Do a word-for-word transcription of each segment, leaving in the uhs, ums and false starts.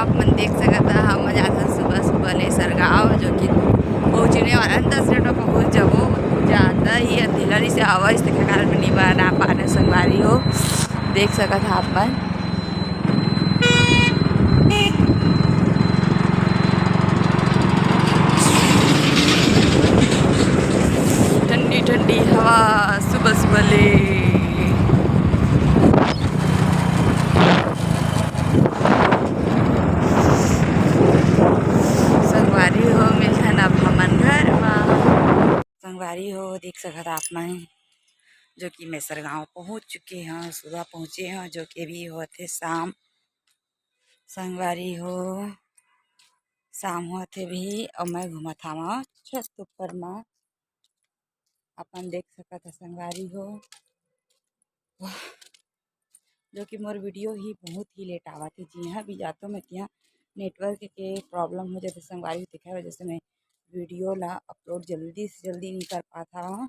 आप मन देख सकत ह, हम जाथन सुबह सुबह ले सरगांव, जो कि पहुँचने वाला दस मिनट में पहुँच जाबो। ज़्यादा ही अंधेरा रहिसे, हवा इस कारण में नहीं बना पाना संगवारी हो। देख सकत ह आप मन ठंडी ठंडी हवा सुबह सुबह ले। संगवारी हो, मिलथन अब हमन घर मा। संगवारी हो, देख सकत आप मन, जो कि मैं सरगांव पहुंच चुके हंव, सुबह पहुंचे हंव, जो कि अभी होत हे शाम। संगवारी हो, शाम होत हे अभी, अउ मैं घूमत हवं छत ऊपर मा। अपन देख सकत ह संगवारी हो, वाह, जो कि मोर वीडियो ही बहुत ही लेट आवत हे। जिहां भी जातो मैं तिहां नेटवर्क के प्रॉब्लम हो जाथे संगवारी हो, तेखर वजह से मैं वीडियो ला अपलोड जल्दी से जल्दी नहीं कर पात हवं।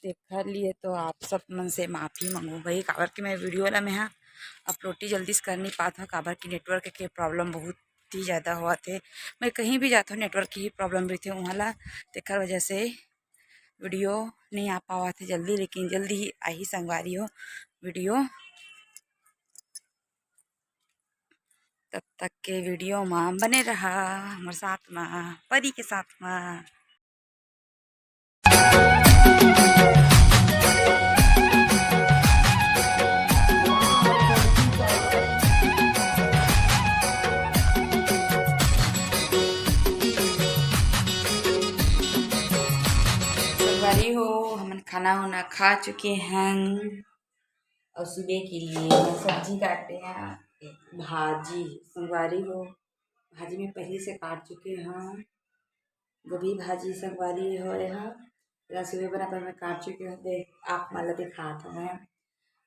तेखर लिए तो आप सब मन से माफ़ी मांगू भाई, काबर कि मैं वीडियो ला मैं हा अपलोड ही जल्दी से कर नहीं पात हवं, काबर कि नेटवर्क के प्रॉब्लम बहुत ही ज़्यादा होवत हे। मैं कहीं भी जात हवं, नेटवर्क की ही प्रॉब्लम रहिथे उहाँ ला, तेखर वजह से वीडियो नहीं आ पावत हे जल्दी, लेकिन जल्दी ही आही संगवारी हो वीडियो। तब तक के वीडियो मा बने रहा हमर साथ मा, परी के साथ मा। संगवारी हो, हमन खाना उना खा चुके हन और सुबह के लिए मैं सब्जी काटे हैं, एक भाजी संगवारी हो, भाजी में पहले से काट चुके हैं, गोभी भाजी संगवारी हो, एहा एला सुबह बना पर मैं काट चुके हूँ, देख आप मन ला दिखात हूँ मैं।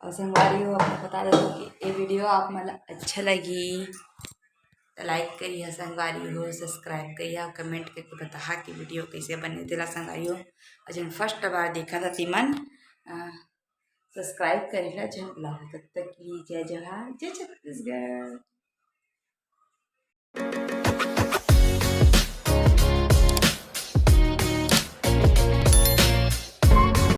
और संगवारी हो, आपको बता देता हूँ कि ये वीडियो आप मन ला अच्छा लगी तो लाइक करिए, संगवारी हो सब्सक्राइब करिए, और कमेंट करके बता कि वीडियो कैसे बने तेला संगवारी हो। और जन फर्स्ट बार देखा था तिमन, अ, सब्सक्राइब करे ला झन भुलाओ। तब तक के लिए जय जोहार, जय छत्तीसगढ़।